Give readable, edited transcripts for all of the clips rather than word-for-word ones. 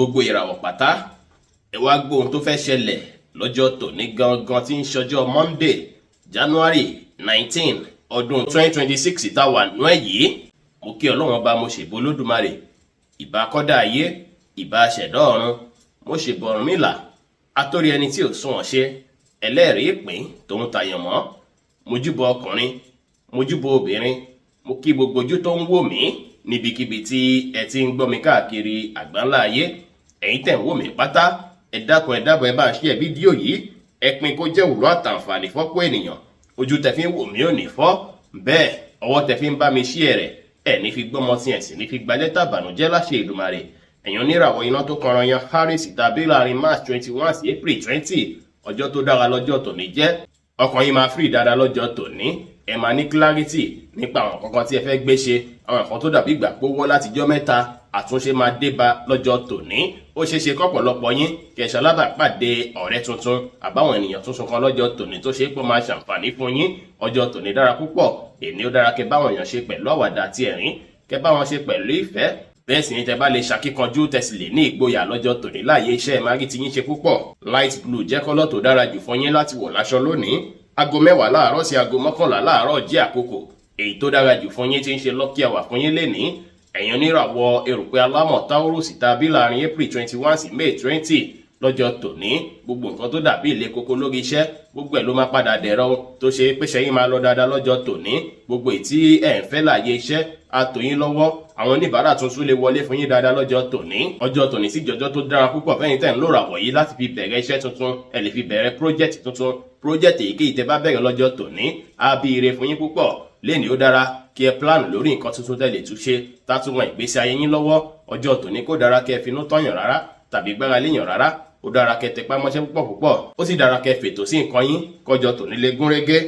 Gbogbo ìràwọ̀ pátá, ẹ wá gbọ́ ohun tó fẹ́ ṣẹlẹ̀ lọ́jọ́ tòní gangan tí ń ṣọjọ́ Monday, January 19, ọdún 2026 tá a wà nú ẹ̀ yìí. Mo kí Ọlọ́run Ọba, mo ṣèbò Olódùmarè, ìbà kọ́dà ayé, ìbà ṣẹ̀dá ọ̀run, mo ṣèbò Ọ̀rúnmìlà, atórí ẹni tí ò sunwọ̀n ṣe, ẹlẹ́rìí ìpín tòun tàyàn mọ́. Mojúbọ ọkùnrin, mojúbọ obìnrin, mo kí gbogbo ojú tó ń wò mí níbikíbi tí ẹ ti ń gbọ́ mi káàkiri àgbáńlá ayé. Ẹ̀yin tẹ̀ ń wò mí pátá, ẹ dákun, ẹ dábọ̀, ẹ bá ń share fídíò yìí, ẹ pín kó jẹ́ wúlò àtàǹfààní fọ́pọ̀ ènìyàn. Ojú tẹ fi ń wò mí ò ní fọ́ bẹ́ẹ̀, ọwọ́ tẹ fi ń bá mi share rẹ̀, ẹ̀ ní fi gbọ́mọ tí ẹ̀ sì ní fi gba lẹ́tà bànújẹ́ láṣẹ Èdùmàrè. Ẹ̀yin oníràwọ̀ iná tó kanran yan Aries tàbí láàrin March 21 sí April 20, ọjọ́ tó dára lọ́jọ́ tòní jẹ́. Ọkàn yín máa free dáadáa lọ́jọ́ tòní. Ẹ máa ní clarity nípa àwọn kankan tí ẹ fẹ́ gbé ṣe. Àwọn nǹkan tó dàbí ìgbà pé wọ́ látijọ́ mẹ́ta, àtúnṣe máa dé bá lọ́jọ́ tòní. Ó ṣeé ṣe kọ́pọ̀lọpọ̀ yín kẹsàn alábàápàdé ọ̀rẹ́ tuntun àbáwọn ènìyàn tuntun kan lọ́jọ́ tòní tó ṣe é pé máa ṣàǹfààní fún yín. Ọjọ́ tòní dára púpọ̀. Èní ó dára kẹ́ báwọn èèyàn ṣe pẹ̀lú àwàdà àti ẹ̀rín, kẹ́ báwọn ṣe pẹ̀lú ìfẹ́. Bẹ́ẹ̀ sì ni tẹ́ bá lè ṣàkíkanjú, tẹ́ sì lè ní ìgboyà lọ́jọ́ tòní láàyè iṣẹ́, máa rí ti yín ṣe púpọ̀. Light blue jẹ́ colour tó dára jù fún yín láti wọ̀ láṣọ lónìí. Aago 10 láàárọ̀ sí aago 11 láàárọ̀ jẹ́ àkókò èyí tó dára jù fún yín tí ń ṣe lucky hour fún yín lénìí. Ẹ̀yin oníràwọ̀ erùpẹ̀ alámọ̀ Taurus tàbí láàrin April 21 sí May 20, lọ́jọ́ tòní, gbogbo nǹkan tó dàbí ilé koko lórí iṣẹ́, gbogbo ẹ̀ ló máa padà dẹ̀rọ tó ṣe pé ṣẹ́yìn máa lọ dáadáa lọ́jọ́ tòní. Gbogbo ìtí ẹ̀ ń fẹ́ láàyè iṣẹ́ á tò yín lọ́wọ́. Àwọn oníbàárà tuntun lè wọlé fún yín dáadáa lọ́jọ́ tòní. Ọjọ́ tòní sì jọjọ́ tó dára púpọ̀ fẹ́yìn tẹ̀ ń lò ràwọ̀ yìí láti fi bẹ̀rẹ̀ iṣẹ́ tuntun. Ẹ lè fi bẹ̀rẹ̀ project tuntun. Project èyíkéyìí tẹ́ bá bẹ̀rẹ̀ lọ́jọ́ tòní á bí ire fún yín púpọ̀. Lẹ́ni ó dára kí ẹ plan lórí nǹkan tuntun tẹ́ lè túnṣe tátúwọ̀n ìgbésí ayé yín lọ́wọ́. Ọjọ́ tòní kò dára kẹ́ ẹ finú tọ̀yàn rárá tàbí gbára léèyàn rárá. Ó dára kẹ́ tẹpá mọ́ṣẹ́ púpọ̀ púpọ̀, ó sì dára kẹ́ fètò sí nǹkan yín kọjọ́ tòní lè gún régé.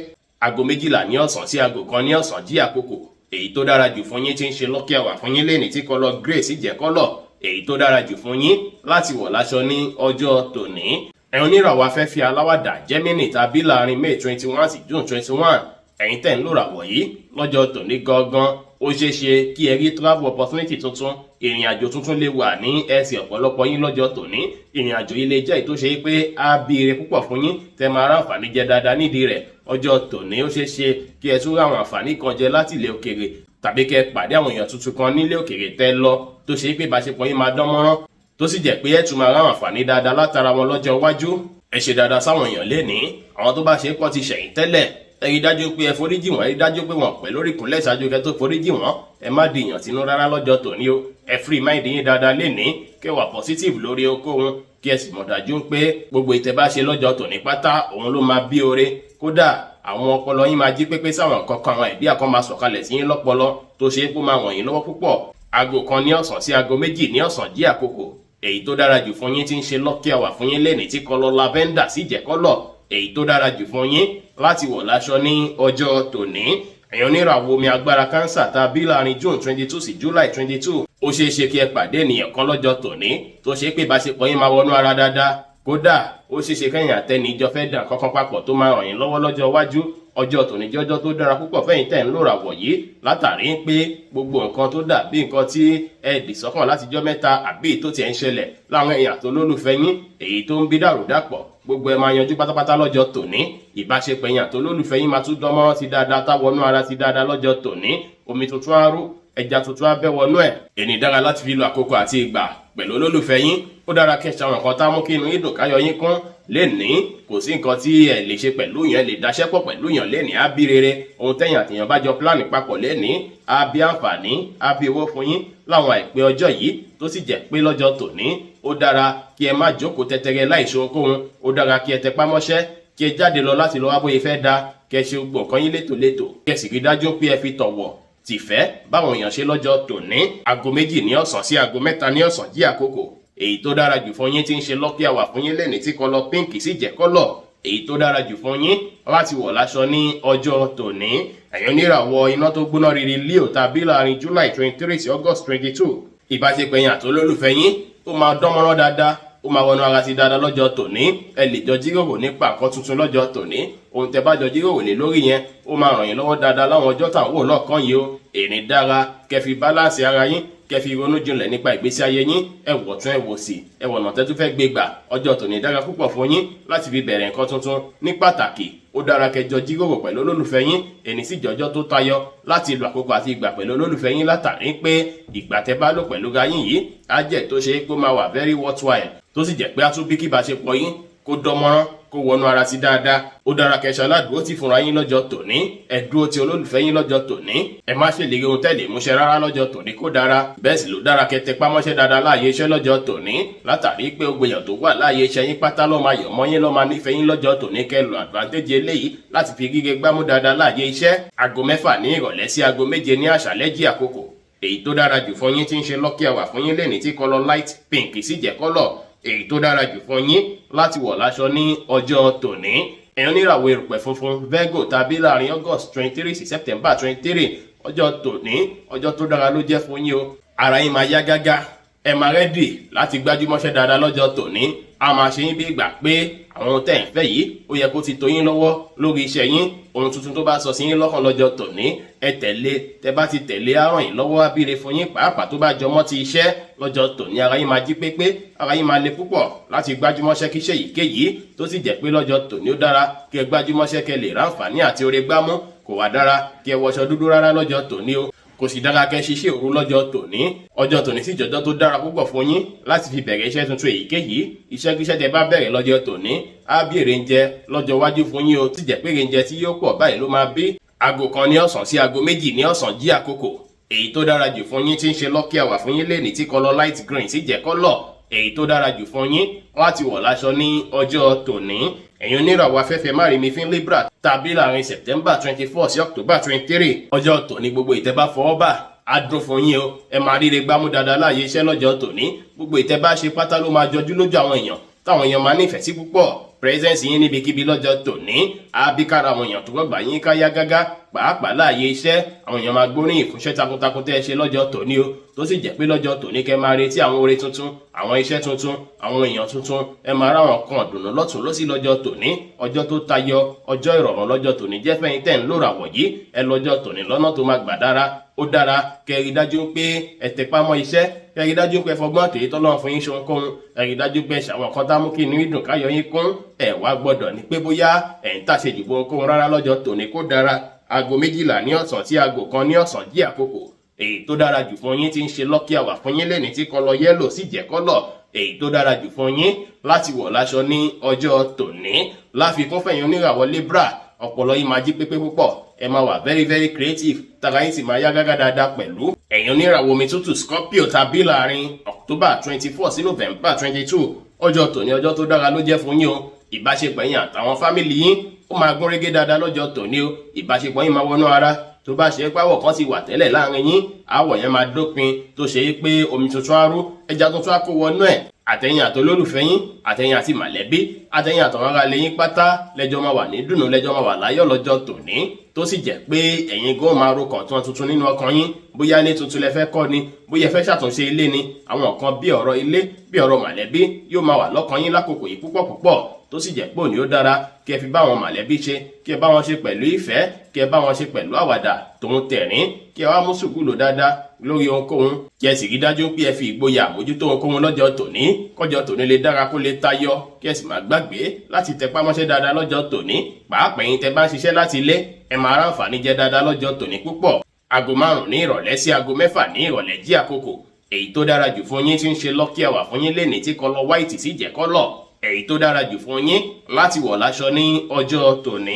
Aago 12 ní ọ̀sán sí aago 1 ní ọ̀sán jí àkókò èyí tó dára jù fún yín tí ń ṣe lucky hour fún yín lẹ́ni, tí colour grey sì jẹ́ colour èyí tó dára jù fún yín láti wọ̀ láṣọ ní ọjọ́ tòní. Ẹ̀yin oníràwọ̀ afẹ́fẹ́ aláwàdà Gemini tàbí láàrin May 21 sí June 21, ẹ̀yin tẹ̀ ń lò ràwọ̀ yìí lọ́jọ́ tòní gangan, ó ṣeé ṣe kí ẹ rí travel opportunity tuntun. Ìrìn àjò tuntun lè wà ní ẹsẹ̀ ọ̀pọ̀lọpọ̀ yín lọ́jọ́ tòní. Ìrìn àjò yìí lè jẹ́ èyí tó ṣe pé á bí ire púpọ̀ fún yín, tẹ́ máa ráǹfààní jẹ dáadáa nídìí rẹ̀. Ọjọ́ tòní, ó ṣeé ṣe kí ẹ tún ráwọn àǹfààní kan jẹ láti ilẹ̀ òkèèrè tàbí kẹ́ pàdé àwọn èèyàn tuntun kan nílé òkèèrè tẹ́ lọ, tó ṣe pé ìbáṣepọ̀ yín máa dán mọ́rán, tó sì jẹ́ pé ẹ tún máa ráwọn àǹfààní dáadáa látara wọn lọ́jọ́ iwájú. Ẹ ṣe dáadáa sáwọn èèyàn lénìí. Àwọn tó bá ṣe é kọ́ ti ṣẹ̀yìn tẹ́lẹ̀, ẹ rí dájú pé ẹ foríjì wọ́n. Ẹ rí dájú pé wọ́n pẹ́ lórí ìkúnlẹ̀ ṣáájú kẹ́ tó foríjì wọ́n. Ẹ má di èèyàn tínú rárá lọ́jọ́ tòní o. Ẹ free mind yín dáadáa lénìí, kẹ́ wà positive lórí okòwò, kí ẹ sì mọ̀ dájú pé gbogbo ìtẹ́ bá ṣe lọ́jọ́ tòní pátá, òun ló máa bí oore. Kódà àwọn ọpọlọ yín máa jí pépé sáwọn kankan, àwọn ìdí àkọ́ máa sọ̀kalẹ̀ sí yín lọ́pọlọ tó ṣe é kó máa wọ̀nyí lọ́wọ́ púpọ̀. Aago 1 ní ọ̀sán sí aago 2 ní ọ̀sán jí àkókò èyí tó dára jù fún yín tí ń ṣe lucky hour fún yín lénìí, tí colour lavender sì jẹ́ colour èyí tó dára jù fún yín láti wọ̀ láṣọ ní ọjọ́ tòní. Ẹ̀yin oníràwọ̀ omi agbára Cancer tàbí láàrin June 22 sí July 22, ó ṣeé ṣe kí ẹ pàdé ènìyàn kan lọ́jọ́ tòní tó ṣe pé ìbáṣepọ̀ yín máa wọnú ara dáadáa. Kódà ó ṣeé ṣe kẹ́yìn àtẹni ìjọ fẹ́ dàn kankan papọ̀ tó máa ràn yín lọ́wọ́ lọ́jọ́ iwájú. Ọjọ́ tòní jọjọ́ tó dára púpọ̀ fẹ́yìn tẹ̀ ń lò ràwọ̀ yìí, látàrí pé gbogbo nǹkan tó dà bí nǹkan tí ẹ dì sọ́kàn látijọ́ mẹ́ta àbí tó tiẹ̀ ń ṣẹlẹ̀ láwọn èèyàn tó lólùfẹ́ yín, èyí tó ń bí dàrúdàpọ̀, gbogbo ẹ máa yanjú pátápátá lọ́jọ́ tòní. Ìbáṣepọ̀ èèyàn tó lólùfẹ́ yín máa tún dán mọ́rán ti dáadáa, táwọnú ara ti dáadáa lọ́jọ́ tòní. Omi tuntun á rú, ẹja tuntun á bẹ́ wọnú ẹ̀. Èní dára láti fi lo àkókò àti ìgbà pẹ̀lú olólùfẹ́ yín. Ó dára kẹ́ ṣe àwọn nǹkan tá mú kí inú yín dùn, káyọ̀ yín kún lénìí. Kò sí nǹkan tí ẹ lè ṣe pẹ̀lú yẹn, lè daṣẹ́ pọ̀ pẹ̀lú yàn lénìí, á bí rere. Ohun tẹ̀yìn àtìyàn bá jọ plan papọ̀ lénìí, á bí àǹfààní, á bí owó fún yín láwọn àìpé ọjọ́ yìí, tó sì jẹ́ pé lọ́jọ́ tòní, ó dára kí ẹ má jókòó tẹ́tẹ́rẹ́ láìṣe ohunkóhun. Ó dára kí ẹ tẹpá mọ́ṣẹ́, kí ẹ jáde lọ láti lọ wá bóyá fẹ́ da, kí ẹ ṣe gbogbo nǹkan yín létòlétò, kí ẹ sì rí dájú pé ẹ fi tọ̀wọ̀ tìfẹ́ báwọn èèyàn ṣe lọ́jọ́ tòní. Aago 2 ní ọ̀sán sí aago 3 ní ọ̀sán jí àkókò èyí tó dára jù fún yín tí ń ṣe lucky hour fún yín lẹ́ni, tí colour pink sì jẹ́ colour èyí tó dára jù fún yín láti wọ̀ láṣọ ní ọjọ́ tòní. Ẹ̀yin oníràwọ̀ iná tó gbóná riri Leo tàbí láàrin July 23 sí August 22, ìbáṣepọ̀ yín àti olólùfẹ́ yín ó máa dánmọ́rán dáadáa, ó máa wọnú ara sí dáadáa lọ́jọ́ tòní. Ẹ lè jọ jíròrò nípa nǹkan tuntun lọ́jọ́ tòní. Ohun tẹ́ bá jọ jíròrò lé lórí yẹn, ó máa ràn yín lọ́wọ́ dáadáa láwọn ọjọ́ tá à ń wò lọ́ọ̀kan yìí o. Èrè dára kẹ́ fi balance ara yín. Kẹ́ fi ronú jinlẹ̀ nípa ìgbésí ayé yín. Ẹ wọ̀ tún, ẹ wò sí, ẹ wọ̀nà tẹ́tú fẹ́ gbé gbà. Ọjọ́ tòní dára púpọ̀ fún yín láti fi bẹ̀rẹ̀ nǹkan tuntun. Ní pàtàkì, ó dára kẹjọ jíròrò pẹ̀lú olólùfẹ́ yín. Èní sì jọjọ́ tó tayọ láti lo àkókò àti ìgbà pẹ̀lú olólùfẹ́ yín, látàrí pé ìgbà tẹ́ bá lò pẹ̀lú ra yín yìí á jẹ́ tó ṣe é pé ó máa wà very worthwhile, tó sì jẹ́ pé á tún bí kí ìbáṣepọ̀ yín kó dánmọ́rán, kó wọnú ara sí dáadáa. Ó dára kẹ́ ṣaládùúró tí fúnra yín lọ́jọ́ tòní. Ẹ dúró ti olólùfẹ́ yín lọ́jọ́ tòní. Ẹ má ṣèlérí ohun tẹ́lẹ̀ múṣẹ rárá lọ́jọ́ tòní, kó dára. Bẹ́ẹ̀ sì ló dára kẹ́ tẹpá mọ́ṣẹ́ dáadáa láàyè iṣẹ́ lọ́jọ́ tòní, látàrí pé gbogbo èèyàn tó wà láàyè iṣẹ́ yín pátá ló máa yọ̀ mọ́ yín, ló máa nífẹ̀ẹ́ yín lọ́jọ́ tòní. Kẹ́ lo advantage eléyìí láti fi gígé gbámú dáadáa láàyè iṣẹ́. Aago 6 ní ìrọ̀lẹ́ sí aago 7 ní àṣálẹ́ jí àkókò. Èyí tó dára jù fún yín tí ń ṣe lucky hour fún yín lẹ́ni tí color light pink sì jẹ́ color èyí tó dára jù fún yín láti wọ̀ láṣọ ní ọjọ́ tòní. Ẹ̀yin oníràwọ̀ erùpẹ̀ funfun, Virgo, tàbí láàrin August 23 sí September 23, ọjọ́ tòní, ọjọ́ tó dára ló jẹ́ fún yín o. Ara yín máa yá gágá, ẹ máa ready láti gbájúmọ́ṣẹ́ dáadáa lọ́jọ́ tòní. A máa ṣe yín bí ìgbà pé àwọn ohun tẹ́ ẹ̀ ń fẹ́ yìí, ó yẹ kó ti tó yín lọ́wọ́ lórí iṣẹ́ yín. Ohun tuntun tó bá sọ sí yín lọ́kàn lọ́jọ́ tòní, ẹ tẹ̀lé. Tẹ́ bá ti tẹ̀lé, á ràn yín lọ́wọ́, abíire fún yín, pàápàá tó bá jọmọ́ ti iṣẹ́ lọ́jọ́ tòní. Ara yín máa jí pépé, ara yín máa le púpọ̀ láti gbájúmọ́ṣẹ́ kíṣẹ́ yìíkéyìí, tó sì jẹ́ pé lọ́jọ́ tòní, ó dára kí ẹ gbájúmọ́ṣẹ́ kẹ́ lè ráǹfààní àti oore gbámú. Kò wá dára kí ẹ wọṣọ dúdú rárá lọ́jọ́ tòní o. Kò sì dára kẹ́ ṣiṣẹ́ òru lọ́jọ́ tòní. Ọjọ́ tòní sì jọjọ́ tó dára púpọ̀ fún yín láti fi bẹ̀rẹ̀ iṣẹ́ tuntun èyíkéyìí. Iṣẹ́kíṣẹ́ tẹ́ bá bẹ̀rẹ̀ lọ́jọ́ tòní á bí èrè ń jẹ lọ́jọ́ iwájú fún yín o, tí jẹ́ pé èrè ń jẹ tí yóò pọ̀ báyìí ló máa bí. Aago 1 ní ọ̀sán sí aago 2 ní ọ̀sán jí àkókò. Èyí tó dára jù fún yín tí ń ṣe lucky hour fún yín lẹ́ni tí color light green sì jẹ́ color èyí tó dára jù fún yín láti wọ̀ láṣọ ní ọjọ́ tòní. Ẹ̀yin oníràwọ̀ afẹ́fẹ́ márìmí fín, Libra, tàbí láàrin September 24 sí October 23, ọjọ́ tòní, gbogbo ìtẹ́ bá fọwọ́ bà á dún fún yín o. Ẹ máa ríre gbámú dáadáa láàyè iṣẹ́ lọ́jọ́ tòní. Gbogbo ìtẹ́ bá ṣe pátá ló máa jọjú lójú àwọn èèyàn, táwọn èèyàn máa nífẹ̀ẹ́ sí púpọ̀. Presence yín níbikíbi lọ́jọ́ tòní àbíkára àwọn èèyàn tó gbọ́gbà yín ká yá gágá, pàápàá láàyè iṣẹ́. Àwọn èèyàn máa gbóríyìn fúnṣẹ́ takuntakun tẹ́ ẹ ṣe lọ́jọ́ tòní o, tó sì jẹ́ pé lọ́jọ́ tòní, kẹ́ máa retí àwọn oore tuntun, àwọn iṣẹ́ tuntun, àwọn èèyàn tuntun. Ẹ máa ráwọn kan dùnú lọ́tún lọ́sí lọ́jọ́ tòní. Ọjọ́ tó tayọ, ọjọ́ ìrọ̀rùn lọ́jọ́ tòní jẹ́ fẹ́yìn tẹ́ ń lòrà wọ̀nyí. Ẹ lọ́jọ́ tòní lọ́nà tó máa gbà dára. Ó dára kẹ́ rí dájú pé ẹ tẹpá mọ́ iṣẹ́, kẹ́ rí dájú pé fọgbọ́n tèyí tọ́lọ́run fún yín ṣe ohunkóhun. Ẹ rí dájú pé ṣàwọn kan tá mú kí inú ìdùn káyọ̀ yín kún. Ẹ wá gbọ́dọ̀ ní pé bóyá ẹ̀ ń tàṣejù bó ohunkóhun rárá lọ́jọ́ tòní, kó dára. Aago 12 ní ọ̀sán tí aago 1 ní ọ̀sán jí àkókò. Èyí tó dára jù fún yín tí ń ṣe lucky hour fún yín lẹ́ni tí color yellow sì jẹ́ color èyí tó dára jù fún yín láti wọ̀ láṣọ ní ọjọ́ tòní. Láfikún, fẹ̀yìn oníràwọ̀ Libra, ọpọlọ yìí máa jí pépé púpọ̀. Ẹ máa wà very very creative, tara yín sì máa yá gágá dáadáa pẹ̀lú. Ẹ̀yin oníràwọ̀ omi tútù, Scorpio, tàbí láàrin October 24 sí November 22, ọjọ́ tòní, ọjọ́ tó dára ló jẹ́ fún yín o. Ìbáṣepọ̀ yín àtàwọn family yín, ó máa gún régé dáadáa lọ́jọ́ tòní o. Ìbáṣepọ̀ yín máa wọnú ara. Tó bá ṣe é páwọ̀ kan ti wà tẹ́lẹ̀ láàrin yín, àwọ̀ yẹn máa dópin, tó ṣe é pé omi tuntun á rú, ẹja tuntun á kó wọnú ẹ̀. Àtẹ̀yìn àtolólùfẹ́ yín, àtẹ̀yìn àti màlẹ́bí, àtẹ̀yìn àtàwọn ará ilé yín pátá lẹ́jọ́ máa wà ní dùnú, lẹ́jọ́ máa wà láyọ̀ lọ́jọ́ tòní, tó sì jẹ́ pé ẹ̀yin gan máa ro kọ̀ọ̀tún tuntun nínú ọkàn yín. Bóyá ilé tuntun lẹ fẹ́ kọ́ ni, bóyá ẹ fẹ́ ṣàtúnṣe ilé ni, àwọn nǹkan bí ọ̀rọ̀ ilé, bí ọ̀rọ̀ màlẹ́bí yóò máa wà lọ́kàn yín lákòókò yìí púpọ̀ púpọ̀, tó sì jẹ́ pé òní ó dára kí ẹ fi bá àwọn màlẹ́bí ṣe, kí ẹ bá wọn ṣe pẹ̀lú ìfẹ́, kí ẹ bá wọn ṣe pẹ̀lú àwàdà tòun tẹ̀rín, kí ẹ wá mú sùúrù dáadáa lórí ohunkóhun, kí ẹ sì rí dájú pé ẹ fi ìgboyà àmójútó ohunkóhun lọ́jọ́ tòní, kọjọ́ tòní lè dára, kó lè tayọ. Kí ẹ sì má gbàgbé láti tẹpá mọ́ṣẹ́ dáadáa lọ́jọ́ tòní, pàápàá ẹ̀yin tẹ́ bá ń ṣiṣẹ́ láti ilé. Ẹ máa ráǹfààní jẹ dáadáa lọ́jọ́ tòní púpọ̀. Aago 5 ní ìrọ̀lẹ́ sí aago 6 ní ìrọ̀lẹ́ jí àkókò. Èyí tó dára jù fún yín tí ń ṣe lucky hour fún yín lénìí tí color white sì jẹ́ color èyí tó dára jù fún yín láti wọ̀ láṣọ ní ọjọ́ tòní.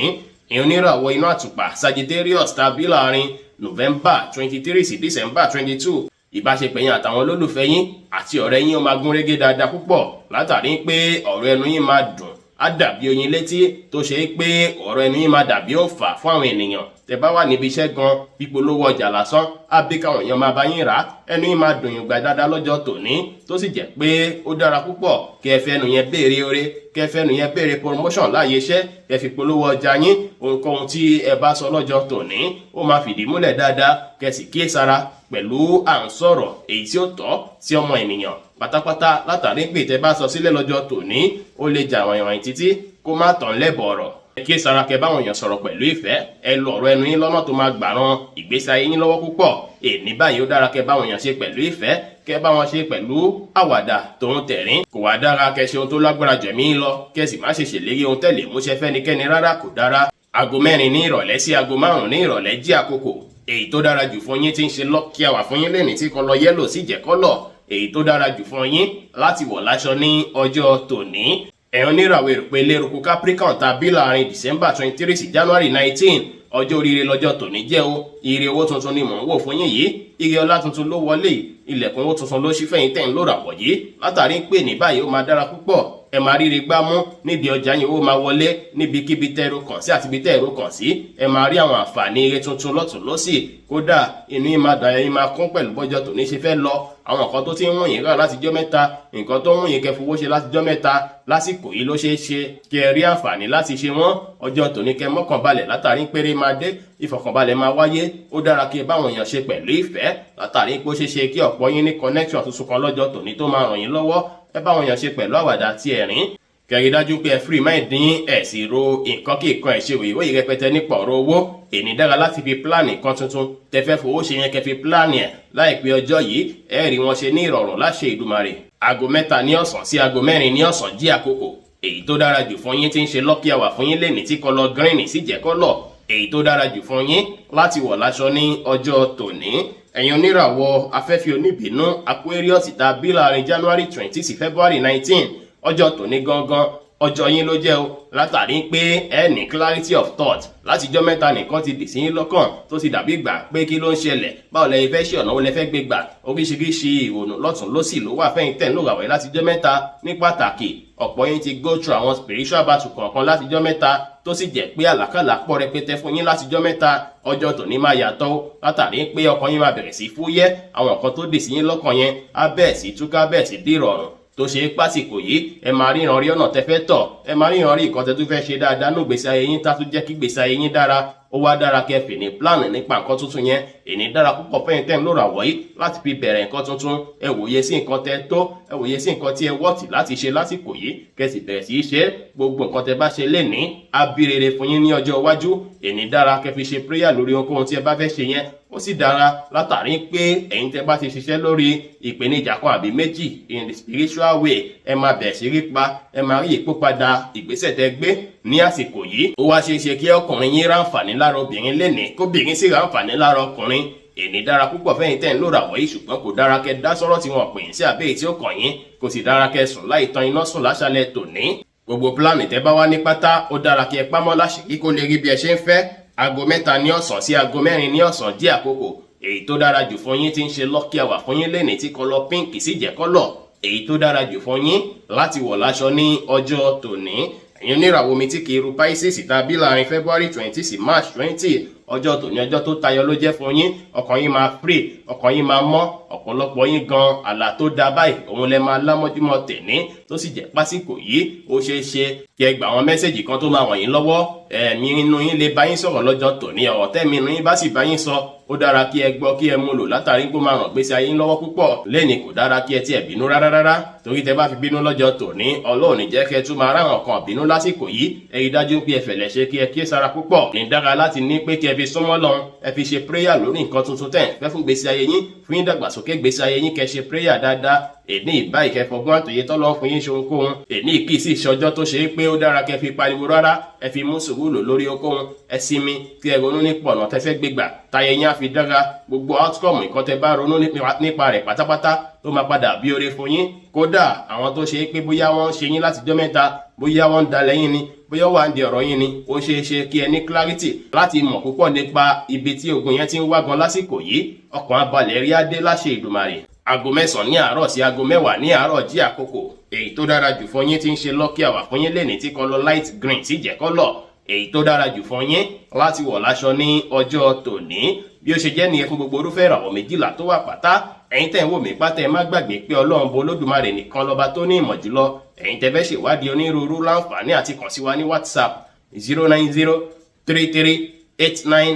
Ìyẹn oníràwọ̀ iná àtùpà, Sagittarius, tàbí láàrin November 23 sí December 22, ìbáṣepọ̀ yín àtàwọn olólùfẹ́ yín àti ọ̀rẹ́ yín, ó máa gún régé dáadáa púpọ̀, látàrí pé ọ̀rọ̀ ẹnu yín máa dùn, á dàbí oyin létí, tó ṣe é pé ọ̀rọ̀ ẹnu yín máa dàbí òǹfà fún àwọn ènìyàn. Tẹ́ bá wà níbi iṣẹ́ gan, pípolówó ọjà lásán á bí káwọn èèyàn máa bá yín rà á. Ẹnu yín máa dùn yùngbà dáadáa lọ́jọ́ tòní, tó sì jẹ́ pé ó dára púpọ̀ kí ẹ fẹ́nu yẹn béèrè oore, kí ẹ fẹ́nu yẹn béèrè promotion láàyè iṣẹ́, kí ẹ fi polówó ọjà yín. Ohunkóhun tí ẹ bá sọ lọ́jọ́ tòní, ó máa fìdí múlẹ̀ dáadáa. Kẹ́ sì kíyèsára pẹ̀lú à ń sọ̀rọ̀ èyí tí ó tọ́ sí ọmọ ènìyàn pátápátá, látàrí pé tẹ́ bá sọ sílẹ̀ lọ́jọ́ tòní, ó lè jà wọ̀nyí títí kó má tàn lẹ́bọ̀ ọ̀rọ̀. Kí sara kẹ báwọn èèyàn sọ̀rọ̀ pẹ̀lú ìfẹ́. Ẹ lo ọ̀rọ̀ ẹnu yín lọ́nà tó máa gbà ran ìgbésí ayé yín lọ́wọ́ púpọ̀. Èní báyìí, ó dára kẹ báwọn èèyàn ṣe pẹ̀lú ìfẹ́, kẹ bá wọn ṣe pẹ̀lú àwàdà tòun tẹ̀rín. Kò wá dára kẹ ṣe ohun tó lágbára jẹ̀mí lọ, kẹ sì má ṣe ṣèlérí ohun tẹ́lẹ̀ múṣẹ fẹ́nikẹ́ni rárá, kò dára. Aago 4 ní ìrọ̀lẹ́ sí aago 5 ní ìrọ̀lẹ́ jí àkókò èyí tó dára jù fún yín tí ń ṣe lucky hour fún yín lẹ́ni, tí colour yellow sì jẹ́ colour èyí tó dára jù fún yín láti wọ̀ láṣọ ní ọjọ́ tòní. Ẹ̀yin oníràwọ̀ erùpẹ̀ eléruku Capricorn tàbí láàrin December 23 sí January 19, ọjọ́ oríire lọ́jọ́ tòní jẹ́ o. Ire owó tuntun ni mò ń wò fún yín yìí. Ire ọlá tuntun ló wọlé, ilẹ̀kùn owó tuntun ló ṣí fẹ̀yìn tẹ̀ ń lò ràwọ̀ yìí. Látàrí pé ní báyìí, ó máa dára púpọ̀. Ẹ máa ríre gbámú nídìí ọjà yín, owó máa wọlé níbikíbi tẹ́rù kàn sí àti ibi tẹ́rù kàn sí. Ẹ máa rí àwọn àǹfààní ire tuntun lọ́tún lọ́sì. Kódà inú yín máa dàn, yín máa kún pẹ̀lú bọ́jọ́ tòní ṣe fẹ́ lọ. Àwọn nǹkan tó ti ń wọ̀nyí rà látijọ́ mẹ́ta, nǹkan tó ń wọ̀nyí kẹ́ fowó ṣe látijọ́ mẹ́ta, lásìkò yìí ló ṣeé ṣe kí ẹ rí àǹfààní láti ṣe wọ́n. Ọjọ́ tòní, kẹ́ mọ́kàn balẹ̀ látàrí péré máa dé, ìfọ̀kànbalẹ̀ máa wáyé. Ó dára kí ẹ báwọn èèyàn ṣe pẹ̀lú ìfẹ́, látàrí pé ó ṣeé ṣe kí ọ̀pọ̀ yín ní connection tuntun kan lọ́jọ́ tòní tó máa ràn yín lọ́wọ́. Ẹ báwọn èèyàn ṣe pẹ̀lú àwàdà àti ẹ̀rín. Kẹrí dájú pé ẹ free mind dín, ẹ sì ro nǹkan kí nǹkan ẹ ṣe òyìnbó yìí rẹpẹtẹ nípa ọ̀rọ̀ owó. Èní dára láti fi plan nǹkan tuntun tẹ fẹ́ fowó ṣe yẹn, kẹ́ fi plan ẹ̀. Láìpẹ́ ọjọ́ yìí, ẹ rí wọn ṣe ní ìrọ̀rùn láṣẹ Ìdùmarè. Aago 3 ní ọ̀sán sí aago 4 ní ọ̀sán jí àkókò èyí tó dára jù fún yín tí ń ṣe lucky hour fún yín lẹ́ni, tí colour green sì jẹ́ colour èyí tó dára jù fún yín láti wọ̀ láṣọ ní ọjọ́ tòní. Ẹ̀yin oníràwọ̀ afẹ́fẹ́ oníbínú Aquarius tá a bí láàrin January 20 sí February 19, ọjọ́ tòní gangan ọjọ́ yín ló jẹ́ o, látàrí pé ẹ ní clarity of thought. Látijọ́ mẹ́ta nìkan ti dì sí yín lọ́kàn tó ti dàbí ìgbà pé kí ló ń ṣẹlẹ̀, báwo lẹ fẹ́ ṣe, ọ̀nà wo lẹ fẹ́ gbé gbà. Oríṣiríṣi ìrònú lọ́tún lọ́sì ló wà fẹ́yìn tẹ̀ ń lò ràwẹ̀ látijọ́ mẹ́ta. Ní pàtàkì, ọ̀pọ̀ yín ti go through àwọn spiritual battle kọ̀ọ̀kan látijọ́ mẹ́ta, tó sì jẹ́ pé àlàkàlà pọ̀ rẹpẹtẹ fún yín látijọ́ mẹ́ta. Ọjọ́ tòní máa yàtọ̀, látàrí pé ọkàn yín máa bẹ̀rẹ̀ sí fúyẹ́. Àwọn nǹkan tó dì sí yín lọ́kàn yẹn á bẹ̀ẹ̀ sí túká, bẹ́ẹ̀ sí dìrọ̀rùn, tó ṣe é pásìkò yìí ẹ máa ríran rí ọ̀nà tẹ fẹ́ tọ̀, ẹ máa ríran rí nǹkan tẹ tún fẹ́ ṣe dáadáa nù gbèsè ayé yín, tá tún jẹ́ kí gbèsè ayé yín dára. Ó wá dára kẹ́ fè ní plan nípa nǹkan tuntun yẹn. Èní dára púpọ̀ fẹ́yìn tẹ́ ń lò ràwọ̀ yìí láti fi bẹ̀rẹ̀ nǹkan tuntun. Ẹ wòye sí nǹkan tẹ tó, ẹ wòye sí nǹkan tí ẹ wọ́ọ̀tì láti ṣe lásìkò yìí, kẹ́ sì bẹ̀rẹ̀ sí í ṣe. Gbogbo nǹkan tẹ bá ṣe lénìí á bí rere fún yín ní ọjọ́ iwájú. Èní dára kẹ́ fi ṣe prayer lórí ohunkóhun tí ẹ bá fẹ́ ṣe yẹn. Ó sì dára látàrí pé ẹ̀yin tẹ́ bá ti ṣiṣẹ́ lórí ìpèníjà kan àbí méjì in the spiritual way, ẹ máa bẹ̀rẹ̀ sí rí pa, ẹ máa rí ìpópadà ìgbésẹ̀ tẹ́ gbé ní àsìkò yìí. Ó wá ṣeé ṣe kí ọkùnrin yín ráǹfààní lára obìnrin lénìí, kóbìnrin sì ráǹfààní lára ọkùnrin. Èní dára púpọ̀ fẹ́yìn tẹ́ ń lòrà wọ̀nyí, ṣùgbọ́n kò dára kẹ́ dá sọ́rọ̀ tí wọ́n pè yín sí àbẹ́yìí tí ó kàn yín. Kò sì dára kẹ́ sùn láì tan iná sùn láṣálẹ́ tòní. Gbogbo plan tẹ́ bá wá ní pátá, ó dára kí ẹ pámọ́ láṣìírí kó lè rí bí ẹ ṣe ń fẹ́. Aago 3 ní ọ̀sán sí aago 4 ní ọ̀sán jí àkókò èyí tó dára jù fún yín tí ń ṣe lucky hour fún yín lénìí, tí colour pink sì jẹ́ colour èyí tó dára jù fún yín láti wọ̀ láṣọ ní ọjọ́ tòní. Ẹ̀yin oníràwọ̀ omi tí kì í ru Pisces tàbí láàrin February 20 sí March 20, ọjọ́ tòní ọjọ́ tó tayọ ló jẹ́ fún yín. Ọkàn yín máa free, ọkàn yín máa mọ́. Ọ̀pọ̀lọpọ̀ yín gan, àlá tó da báyìí òun lẹ máa lámọ́júmọ́ tẹ̀ní, tó sì jẹ́ pásíkò yìí ó ṣeé ṣe kí ẹ gbà àwọn message kan tó máa wọ̀n yín lọ́wọ́. Ẹ̀mí inú yín lè bá yín sọ̀rọ̀ lọ́jọ́ tòní. Ọ̀rọ̀ tẹ́mi inú yín bá sì bá yín sọ, ó dára kí ẹ gbọ́, kí ẹ mú lò, látàrí kó máa ràn gbèsè ayé yín lọ́wọ́ púpọ̀. Lẹ́ni kò dára kí ẹ tiẹ̀ bínú rárá rárá, torí tẹ bá fi bínú lọ́jọ́ tòní, Ọlọ́run ní jẹ́ kí ẹ tún máa ráhàn kan bínú lásìkò yìí. Ẹ rí dájú pé ẹ fẹ̀lẹ̀ ṣe, kí ẹ kí sára púpọ̀. Ní dára láti ní pé kí ẹ fi súnmọ́ lọ́run, ẹ fi ṣe prayer lórí nǹkan tuntun tẹ̀ fẹ́ fún gbèsè ayé yín, fún yín dàgbàsókè gbèsè ayé yín. Kẹ́ ṣe prayer dáadáa èní ìbá ìkẹfọgbọ́n àtòyè tọ́lọ́ fún yín ṣe ohunkóhun. Èní kì í sì ṣọjọ́ tó ṣe é pé ó dára kẹ́ fi pariwo rárá. Ẹ fi mú sùúrù lò lórí ohunkóhun, ẹ sinmi kí ẹ ronú nípa ọ̀nà tẹ́fẹ́ gbégbà táyé yín á fi dára. Gbogbo outcome nǹkan tẹ́ bá ronú nípa rẹ̀ pátápátá tó máa padà bí oore fún yín. Kódà àwọn tó ṣe é pé bóyá wọ́n ń ṣe yín látijọ́ mẹ́ta, bóyá wọ́n ń dalẹ̀ yín ni, bóyá wà ń di ọ̀rọ̀ yín ni, ó ṣeé ṣe kí ẹ ní clarity láti mọ̀ púpọ̀ nípa ibi tí ogun yẹn ti ń wá gan lásìkò yìí. Ọkàn abalẹ̀ rí adé láṣẹ Ìdùmarè. Aago 9 ní àárọ̀ sí aago 10 ní àárọ̀ jí àkókò èyí tó dára jù fún yín tí ń ṣe lucky hour fún yín lénìí, tí colour light green sì jẹ́ colour èyí tó dára jù fún yín láti wọ̀ láṣọ ní ọjọ́ tòní. Bí ó ṣe jẹ́ nìyẹn fún gbogbo orúfẹ́ ìràwọ̀ 12 tó wà pátá. Ẹ̀yin tẹ́ ń wò mí pátá, ẹ má gbàgbé pé Ọlọ́run bo Olódùmarè nìkan lọ́ba tó ní ìmọ̀ jùlọ. Ẹ̀yin tẹ́ fẹ́ ṣèwádìí onírúurú, láǹfààní àti kàn sí wa ní WhatsApp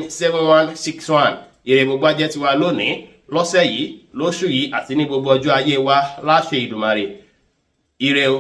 09033897161. Ire gbogbo ajẹ́ tiwa lónìí, lọ́sẹ̀ yìí, lóṣù yìí àti ní gbogbo ọjọ́ ayé wa láṣẹ Ìdùmarè. Ire o.